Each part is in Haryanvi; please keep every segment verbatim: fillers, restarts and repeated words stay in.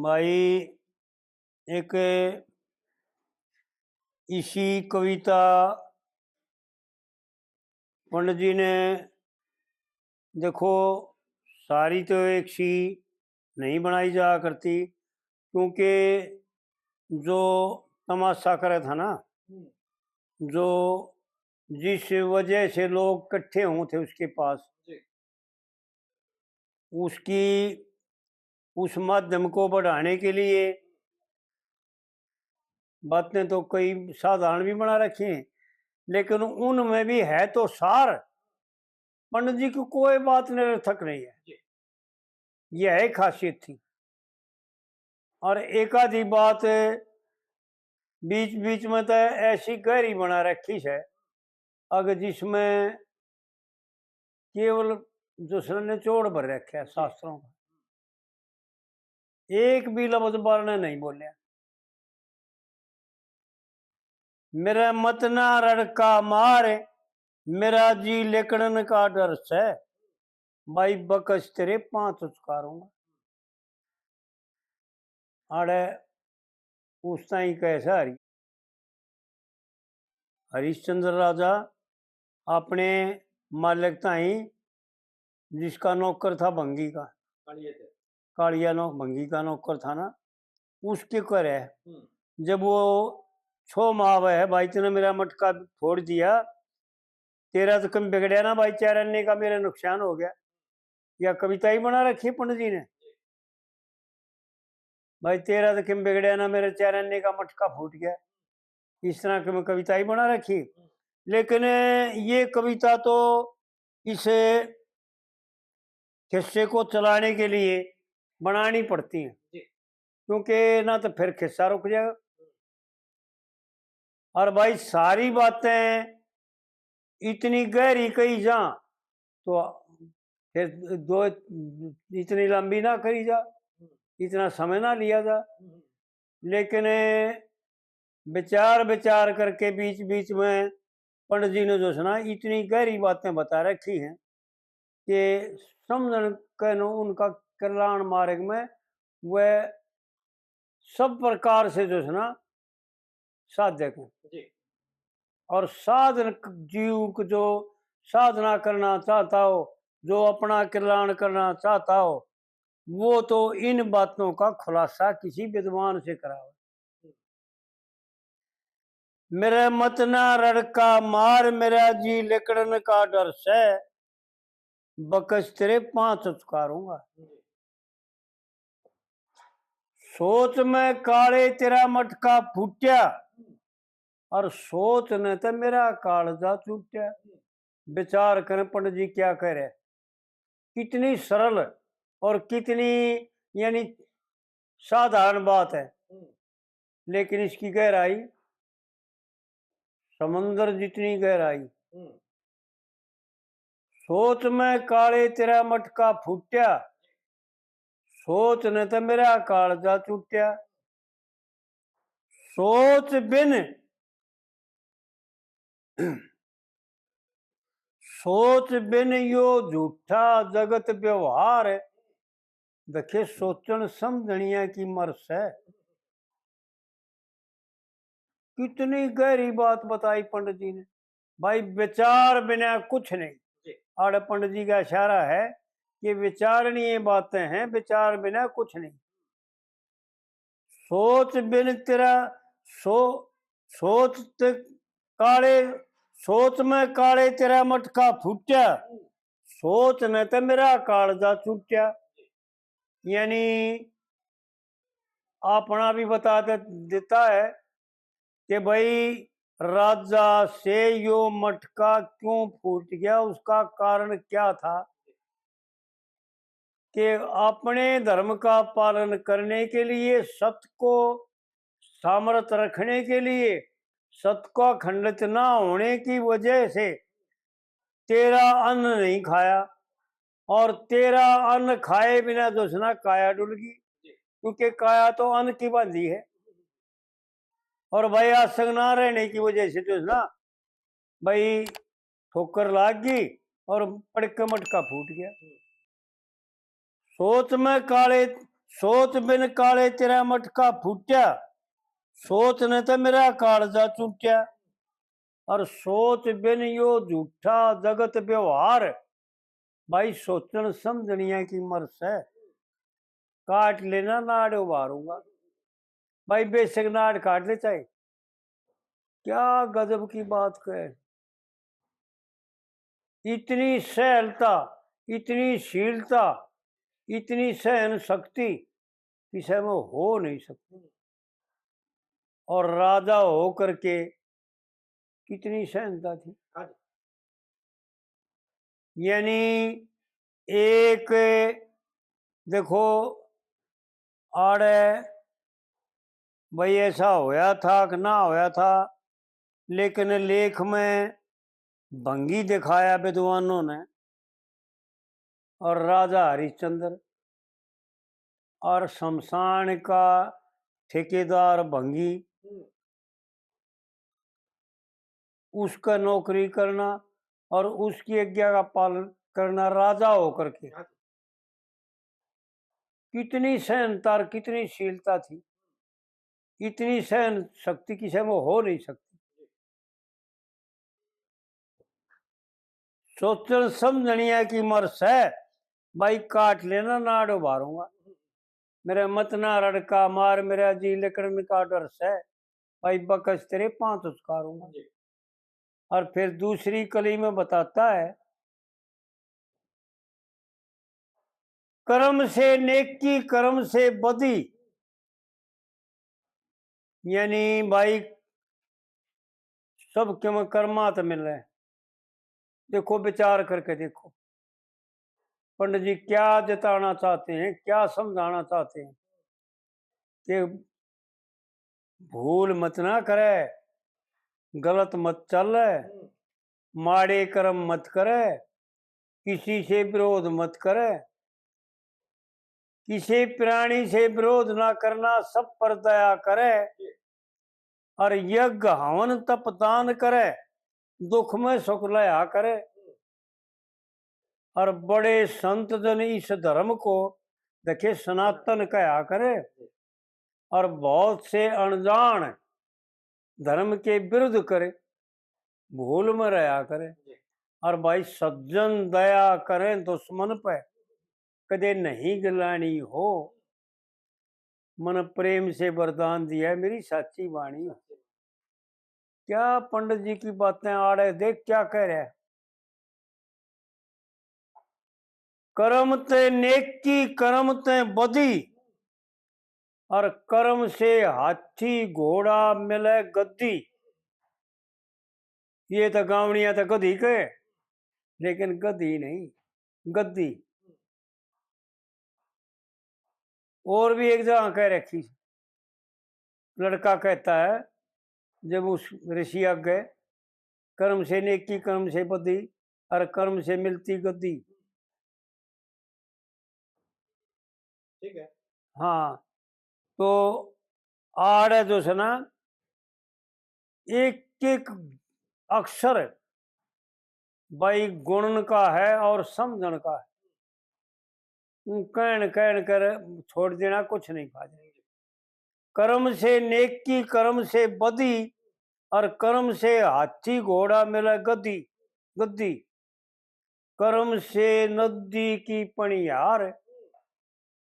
भाई, एक इसी कविता पंडित जी ने, देखो, सारी तो एक सी नहीं बनाई जा करती, क्योंकि जो तमाशा करे था ना, जो जिस वजह से लोग इकट्ठे हों थे उसके पास, उसकी, उस माध्यम को बढ़ाने के लिए बातें तो कई साधारण भी बना रखी हैं, लेकिन उनमें भी है तो सार। पंडित जी की कोई बात निरर्थक नहीं है। यह एक खासियत थी। और एक आधी बात बीच बीच में तो ऐसी गहरी बना रखी है, अगर जिसमें केवल दूसरे ने निचोड़ भर रखा है शास्त्रों का, एक भी लफ्ज बारने नहीं बोलिया। मेरा मत ना रड़का मार, मेरा जी लिकड़न का डर से, भाई बकस तेरे पांच उचकारूंगा। आड़े उस ताई कैसा हरी हरिश्चंद्र राजा अपने मालिक ताई, जिसका नौकर था भंगी का, कालिया नौ भंगी का नौकर था ना, उसके घर है। जब वो छो माह है, भाई तूने मेरा मटका फोड़ दिया, तेरा तो कम बिगड़या ना भाई, चार अन्ने का मेरा नुकसान हो गया। या कविता ही बना रखी पंडित जी ने, भाई तेरा तो किम बिगड़या ना, मेरे चार अन्ने का मटका फूट गया। इस तरह की मैं कविता ही बना रखी। लेकिन ये कविता तो इस किस्से को चलाने के लिए बनानी पड़ती है, क्योंकि ना तो फिर किस्सा रुक जाएगा। और भाई सारी बातें इतनी गहरी कही जा तो फिर दो इतनी लंबी ना करी जा, इतना समय ना लिया जा। लेकिन विचार विचार करके बीच बीच में पंडित जी ने जो है ना इतनी गहरी बातें बता रखी हैं कि समझण के न उनका कल्याण मार्ग में वह सब प्रकार से जो है ना साधक हैं। और साधन जीव को जो साधना करना चाहता हो, जो अपना कल्याण करना चाहता हो, वो तो इन बातों का खुलासा किसी विद्वान से करावे। मेरे मत ना रड़का मार, मेरा जी लिकड़न का डर से, बकस तेरे पांच उचकारूंगा। सोच में काले तेरा मटका फूटिया, और सोच ने तो मेरा कालजा चूटिया। विचार करें पंडित जी क्या कह रहे, कितनी सरल और कितनी यानी साधारण बात है, लेकिन इसकी गहराई समंदर जितनी गहराई। सोच में काले तेरा मटका फूटिया, सोच ने तो मेरा कालजा चूटिया। सोच बिन सोच बिन यो झूठा जगत व्यवहार। देखे सोचण समझणिया की मरस है। कितनी गहरी बात बताई पंडित जी ने। भाई विचार बिना कुछ नहीं। आड़े पंडित जी का इशारा है कि विचारणीय बातें हैं, विचार बिना कुछ नहीं। सोच बिन तेरा सो सोच ते काले सोच में काले तेरा मटका फूटिया, सोच ने ते मेरा कालजा चूटिया। यानी अपना भी बता दे, देता है कि भाई राजा से यो मटका क्यों फूट गया, उसका कारण क्या था। कि अपने धर्म का पालन करने के लिए, सत को सामर्थ रखने के लिए, सत का खंडित ना होने की वजह से तेरा अन्न नहीं खाया, और तेरा अन्न खाए बिना जो है ना काया डुल गई, क्योंकि काया तो अन्न की बांधी है। और भाई आसंग ना रहने की वजह से जो है ना भाई ठोकर लाग गई और पड़ के मटका फूट गया। सोच में काले सोच बिन काले तेरा मटका फूट्या, सोच ने तो मेरा कालजा चूट्या। और सोच बिन यो झूठा जगत व्यवहार, भाई सोचण समझणिया की मर सै। काट लेना नाड़ उभारूंगा, भाई बेशक नाड़ काट ले चाहे। क्या गजब की बात कहे, इतनी सहलता, इतनी शीलता, इतनी सहन शक्ति किसी में हो नहीं सकती। और राजा हो करके कितनी सहनता थी। हाँ जी। यानी एक, देखो, आड़े भाई ऐसा होया था कि ना होया था, लेकिन लेख में भंगी दिखाया विद्वानों ने। और राजा हरिश्चंद्र और शमशान का ठेकेदार भंगी, हम्म। उसका नौकरी करना और उसकी आज्ञा का पालन करना राजा होकर के। हाँ। कितनी सहनता और कितनी शीलता थी, इतनी सहन शक्ति किसी में हो नहीं सकती। सोचण समझणिया की मर सै, भाई काट लेना नाड़ उभारूंगा। मेरे मत ना रड़का मार, मेरा जी लिकड़न का डर सै, भाई बकस तेरे पांच उचकारूंगा। जी। और फिर दूसरी कली में बताता है, कर्म से नेकी, कर्म से बदी, यानी भाई सब क्यों कर्मात मिले। देखो, विचार करके देखो, पंडित जी क्या जताना चाहते हैं, क्या समझाना चाहते हैं कि भूल मत ना करे, गलत मत चले, हम्म। माड़े कर्म मत करे, किसी से विरोध मत करे, किसी प्राणी से विरोध ना करना, सब पर दया करे, और यज्ञ हवन तप दान करे, दुख में सुख लया करे। और बड़े संत जन इस धर्म को देखे सनातन कहा करे, और बहुत से अनजान धर्म के विरुद्ध करे, भूल में रहा करे। और भाई सज्जन दया करें दुश्मन पे, कदे नहीं गलानी हो। मन प्रेम से वरदान दिया है मेरी साची बाणी। क्या पंडित जी की बातें आड़े देख क्या कह रहा है। कर्म ते नेकी, कर्म ते बदी, और कर्म से हाथी घोड़ा मिले गद्दी। ये तो गावणिया तो गधी कहे, लेकिन गधी नहीं, गद्दी। और भी एक जगह कह रखी, लड़का कहता है, जब उस ऋषि आगे, कर्म से नेकी, कर्म से बदी, और कर्म से मिलती गद्दी। ठीक है। हाँ, तो आड़े जो है ना, एक एक अक्षर भाई गुणन का है और समझण का है। कहन कहन कर छोड़ देना, कुछ नहीं पा जाएंगे। कर्म से नेकी, कर्म से बदी, और कर्म से हाथी घोड़ा मिले गद्दी, गद्दी। कर्म से नदी की पनिहार,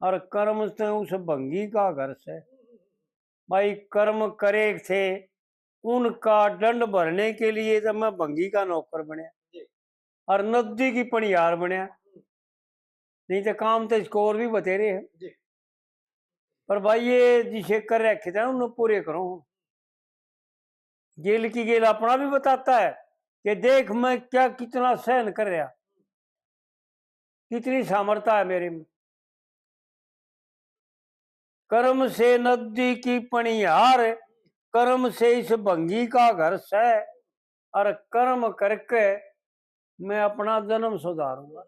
और कर्म से उस भंगी का घर से। भाई, कर्म करे थे, उनका दंड भरने के लिए जब मैं भंगी का नौकर बनया, जी। और नदी की पनिहार बनया, नहीं तो काम तो इसको और भी बतेरे हैं। जी। पर भाई, ये जिसे कर रखे थे ना, उन्हें पूरे करो। गेल की गेल अपना भी बताता है कि देख, मैं क्या, कितना सहन कर रहा, कितनी सामर्थ्य है मेरे में। कर्म से नदी की पनिहार, कर्म से इस भंगी का घर सै, और कर्म करके मैं अपना जन्म सुधारूंगा।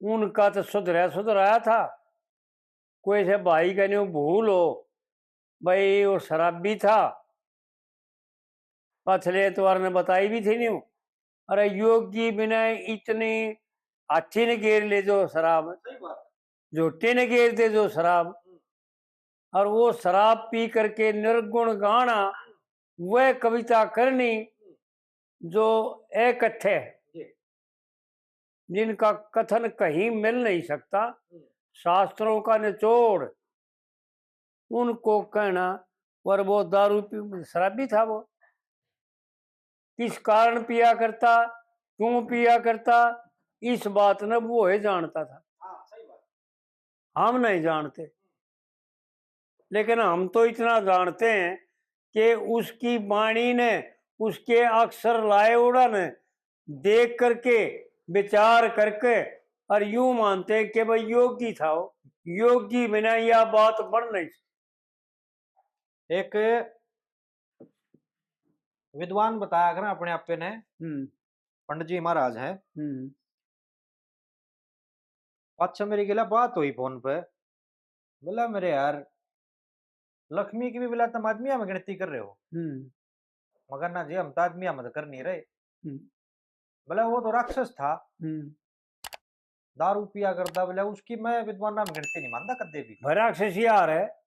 उनका तो सुधरा सुधराया था, कोई से भाई का न्यू भूल हो, भाई वो शराबी था, पछले एतवार ने बताई भी थी न्यू। अरे योगी बिना इतनी हाथी ने घेर ले जो शराब। सही बात। झोटे ने गेर दे जो शराब, और वो शराब पी करके निर्गुण गाना, वह कविता करनी जो अकथ्य है, जिनका कथन कहीं मिल नहीं सकता, शास्त्रों का निचोड़, उनको कहना। और वो दारू पी, शराबी था वो, किस कारण पिया करता, क्यों पिया करता, इस बात ने वो ही जानता था। हाँ, सही बात। हम नहीं जानते, लेकिन हम तो इतना जानते हैं कि उसकी वाणी ने, उसके अक्षर लाए उड़ा ने देख करके, विचार करके, और यूं मानते हैं कि भाई योगी था वो, योगी बिना यह बात बन नहीं सकती। एक विद्वान बताया करें अपने आपे ने, हम्म। पंडित जी महाराज है। हम्म। अच्छा, मेरी गेला बात हुई फोन पे, बोला, "मेरे यार, लक्ष्मी की भी," बोला, "तुम आदमियां में गिनती कर रहे हो?" हम्म। मगर ना जी, हम तो आदमियां में तो कर नहीं रहे। हम्म। बोला, "वो तो राक्षस था, हम्म। दारू पिया करता," बोला, "उसकी मैं विद्वाना में गिनती नहीं मानता कदे भी।" भाई, राक्षस ही आ रहा है,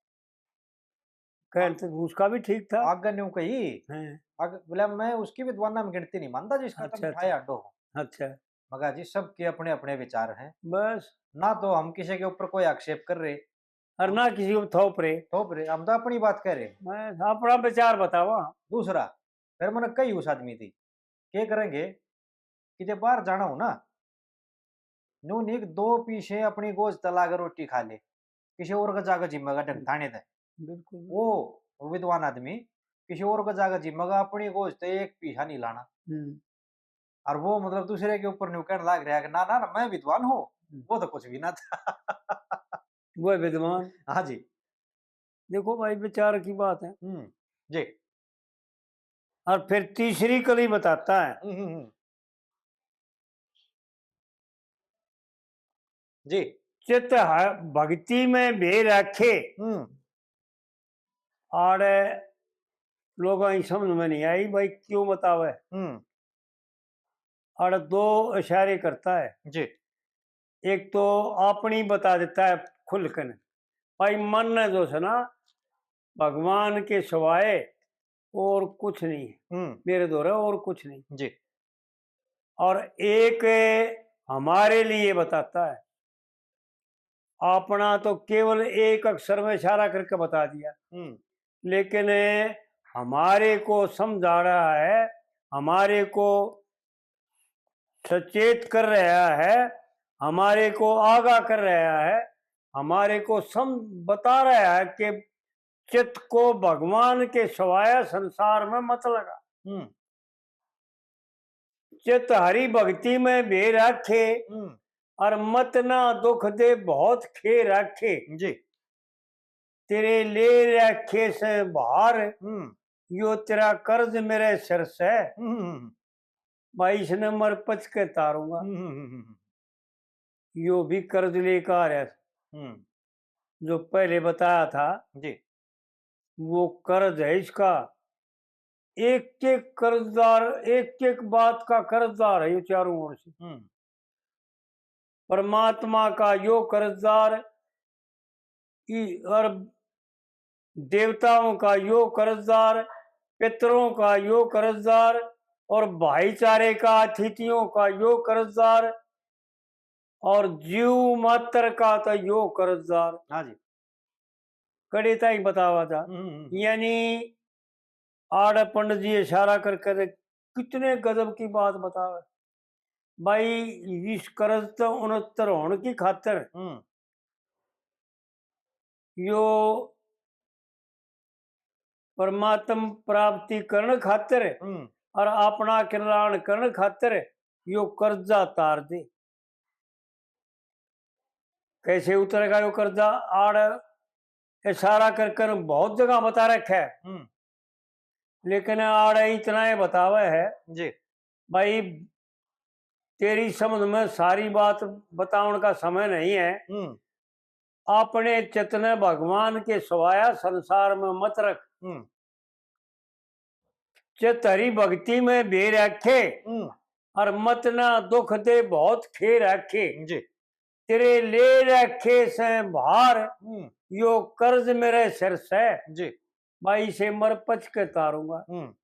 कहन तो उसका भी ठीक था। आगे न्यू कही, हैं। आगे बोला, "मैं उसकी विद्वाना में गिनती नहीं मानता जिसका तुम अच्छा, उठाए अच्छा। आडो हो।" अच्छा। मगर जी, सबके अपने अपने विचार हैं। बस। ना तो हम किसी के ऊपर कोई आक्षेप कर रहे, और ना किसी को थोप रहे। थोप रहे, हम तो अपनी बात कह रहे हैं। बस, अपना विचार बतावा। दूसरा, फिर मैंने कही उस आदमी थी, के करेंगे कि जब बाहर जाना हो ना, न्यू नी दो पीसे अपनी गोज तला के रोटी खा ले, किसी और का जाकर जिम्मेगा ढंग थाने दे। बिल्कुल। वो विद्वान आदमी किसी और का जाकर जिम्मेगा, अपनी गोज ते एक पीसा नहीं लाना। हम्म। और वो, मतलब, दूसरे के ऊपर न्यू कहने लाग रहा है कि ना, ना, ना, मैं विद्वान हूँ, हम्म। वो तो कुछ भी ना था। वो है विद्वान। हाँ जी। देखो भाई, विचार की बात है। हम्म, जी। और फिर तीसरी कली बताता है। हम्म, हम्म, हम्म। जी। चित्त है भक्ति में बे रखे। हम्म। आड़े लोगों की समझ में नहीं आई, भाई क्यों बतावे। हम्म। आड़े दो इशारे करता है। जी। एक तो अपनी बता देता है खुलकन, भाई मन ने जो है ना, भगवान के सिवाय और कुछ नहीं है, हम्म। मेरे धोरे और कुछ नहीं। जी। और एक हमारे लिए बताता है, अपना तो केवल एक अक्षर में इशारा करके बता दिया, हम्म। लेकिन हमारे को समझा रहा है, हमारे को सचेत कर रहा है, हमारे को आगाह कर रहा है, हमारे को सम-, बता रहा है कि चित्त को भगवान के सिवाय संसार में मत लगा। हम्म। चित्त हरि भक्ति में बे राखे, हम्म। और मत ना दुख दे बहुत खे राखे। जी। तेरे ले रखे से भार, हम्म। यो तेरा कर्ज मेरे सिर से। हम्म, हम्म, हम्म। भाई, इसने मर पच के तारूंगा। हम्म, हम्म, हम्म, हम्म। यो भी कर्ज लेकर आ रहा है। हम्म। जो पहले बताया था, जी। वो कर्ज है इसका। एक एक कर्जदार, एक एक बात का कर्जदार है ये चारों ओर से। हम्म। परमात्मा का यो कर्जदार, ई-, और देवताओं का यो कर्जदार, पितरों का यो कर्जदार, और भाईचारे का, अतिथियों का यो कर्जदार, और जीव मात्र का तो यो कर्जदार। हाँ जी। कड़े ताई बतावा था। हम्म, हम्म, हम्म। यानी आड़े पंडित जी इशारा करके कितने गजब की बात बतावे। भाई, इस कर्ज तो उनतर होने की खातर हम्म। यो परमात्म प्राप्ति करण खातर हम्म। और अपना कल्याण करण खातर यो कर्जा तार दे। कैसे उतरेगा यो कर्जा? आड़ इशारा कर कर बहुत जगह बता रखा है, हम्म। लेकिन आड़ इतना ही बतावे है जी। भाई, तेरी समझ में सारी बात बतावन का समय नहीं है। हम्म। अपने चित ने भगवान के सिवाया संसार में मत रख। हम्म। चित हरि भक्ति में बे रखे, हम्म। और मत ना दुख दे बहुत खे रखे। जी। तेरे ले रखे से भार, हम्म। यो कर्ज मेरे सिर से, जी। भाई से मर पच के तारूंगा। हम्म।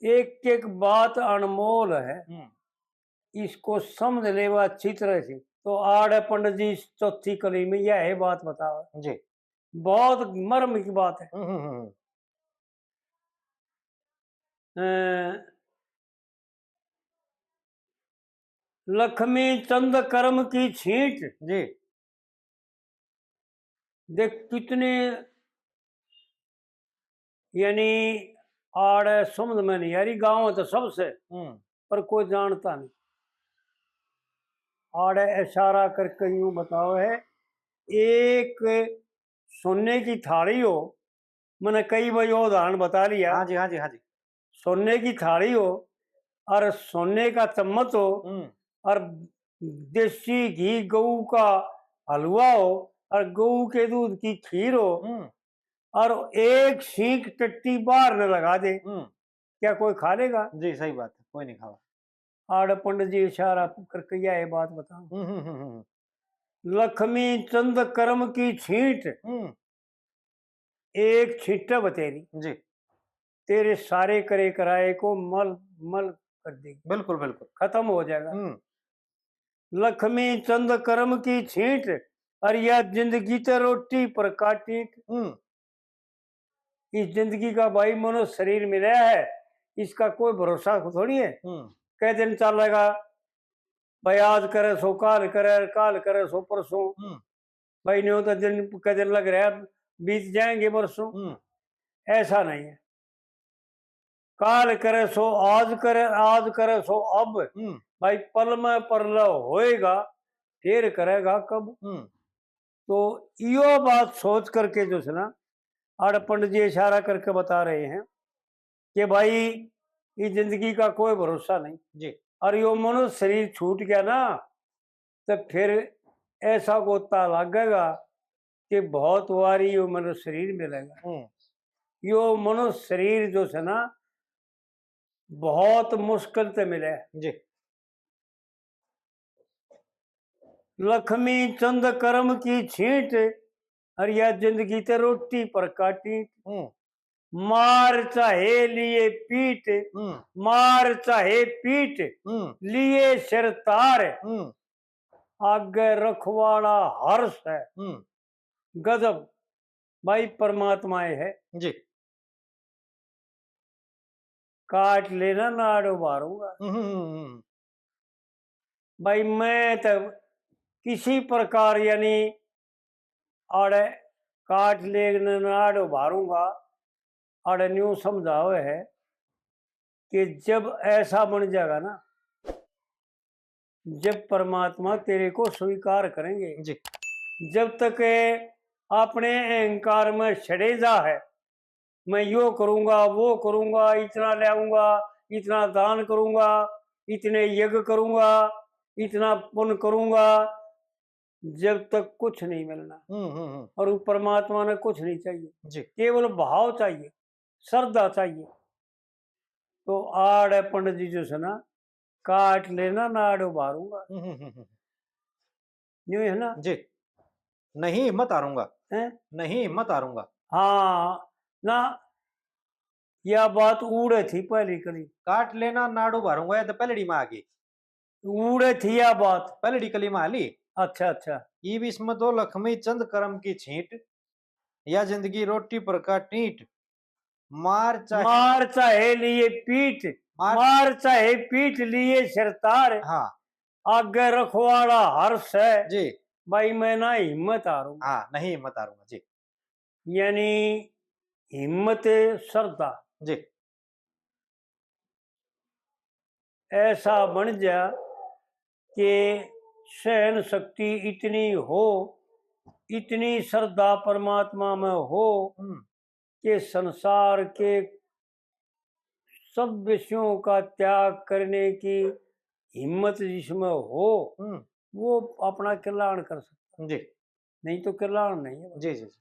एक एक बात अनमोल है, हम्म। इसको समझ लेवा अच्छी तरह से। तो आड़े पंडित जी इस चौथी कली में यह है बात बताओ। जी। बहुत मर्म की बात है। हम्म, हम्म, हम्म। अ, लक्ष्मी चंद कर्म की छींट। जी। देख कितने, यानी आड़े समझ में नहीं आ रही, गाँव है तो सबसे, हम्म। पर कोई जानता नहीं। आड़े इशारा करके यूं बताओ है, एक सोने की थाली हो, मैंने कई बार यो उदाहरण बता लिया। हाँ जी, हाँ जी, हाँ जी। सोने की थाली हो और सोने का चम्मच हो हम्म। और देसी घी गऊ का हलवा हो और गऊ के दूध की खीर हो हम्म। और एक छींक टट्टी बाहर न लगा दे, हम्म। क्या कोई खा लेगा? जी, सही बात है, कोई नहीं खावा। आड़ पंडित जी इशारा करके यह बात बताओ। हम्म, हम्म, हम्म, हम्म। लक्ष्मी चंद कर्म की छींट, हम्म। एक छींट बतेरी, जी। तेरे सारे करे कराए को मल मल कर देगी। बिल्कुल, बिल्कुल। खत्म हो जाएगा। हम्म। लक्ष्मी चंद कर्म की छींट, और या जिंदगी ते रोटी पर काटीट। हम्म। इस जिंदगी का भाई मनुष्य शरीर मिला है, इसका कोई भरोसा थोड़ी है। हम्म। कै दिन चलेगा, भाई आज करे सो काल करे, काल करे सो परसों। हम्म। भाई न्यू तो दिन, कै दिन लग रहा है, बीत जाएंगे बरसों। हम्म। ऐसा नहीं है। काल करे सो आज करे, आज करे सो अब। हम्म। भाई पल में परलय होएगा, फिर करेगा कब? हम्म। तो यो बात सोच करके जो है ना, आड़ पंडित जी इशारा करके बता रहे हैं कि भाई ये जिंदगी का कोई भरोसा नहीं। जी। और यो मनुष्य शरीर छूट गया ना, तो फिर ऐसा गोता लगेगा कि बहुत वारी यो मनुष्य शरीर मिलेगा। हम्म। यो मनुष्य शरीर जो है ना, बहुत मुश्किल से मिले। जी। लक्ष्मी चंद कर्म की छींट, और या जिंदगी ते रोटी पर काटी। हम्म। मार चाहे लिए पीट, हम्म। मार चाहे पीट, हम्म। लिए सिर तार। हम्म। आगे रखवाला हर्ष है। हम्म। गजब। भाई परमात्मा ये है। जी। काट लेना नाड़ उभारूंगा। हम्म, हम्म, हम्म। भाई मैं तो किसी प्रकार यानी आड़े काट लेना नाड़ उभारूंगा, आड़े न्यू समझावे है कि जब ऐसा बन जाएगा ना, जब परमात्मा तेरे को स्वीकार करेंगे, जी। जब तक अपने अहंकार में सड़े जा है, मैं यो करूंगा, वो करूंगा, इतना ले आऊंगा, इतना दान करूंगा, इतने यज्ञ करूंगा, इतना पुण्य करूंगा, जब तक कुछ नहीं मिलना। हम्म, हम्म, हम्म। और वो परमात्मा ने कुछ नहीं चाहिए, जी। केवल भाव चाहिए, श्रद्धा चाहिए। तो आड़ है पंडित जी जो है ना, काट लेना नाड़ उभारूंगा। हम्म, हम्म, हम्म, हम्म। न्यू है ना? जी। नहीं हिम्मत हारूंगा। हैं? नहीं हिम्मत हारूंगा। हाँ, ना, या बात उड़े थी पहली कली। काट लेना नाड़ उभारूंगा, या तो पहलड़ी में आ गई। उड़े थी या बात। पहलड़ी कली में आ ली। अच्छा, अच्छा। इब इसमें तो लक्ष्मी चंद कर्म की छींट, या जिंदगी रोटी पर का टींट। मार चाहे मार चाहे लिए पीट, मार मार चाहे पीट लिए सिरतार। हाँ। आगे रखवाला हर्ष है। जी। भाई मैं ना हिम्मत हारूंगा। हाँ, नहीं हिम्मत हारूंगा जी। यानी हिम्मत, श्रद्धा। जी। ऐसा बन जा कि सहन शक्ति इतनी हो, इतनी श्रद्धा परमात्मा में हो हम्म। कि संसार के सब विषयों का त्याग करने की हिम्मत जिसमें हो, हम्म। वो अपना कल्याण कर सकता है। जी। नहीं तो कल्याण नहीं है। जी, जी, जी।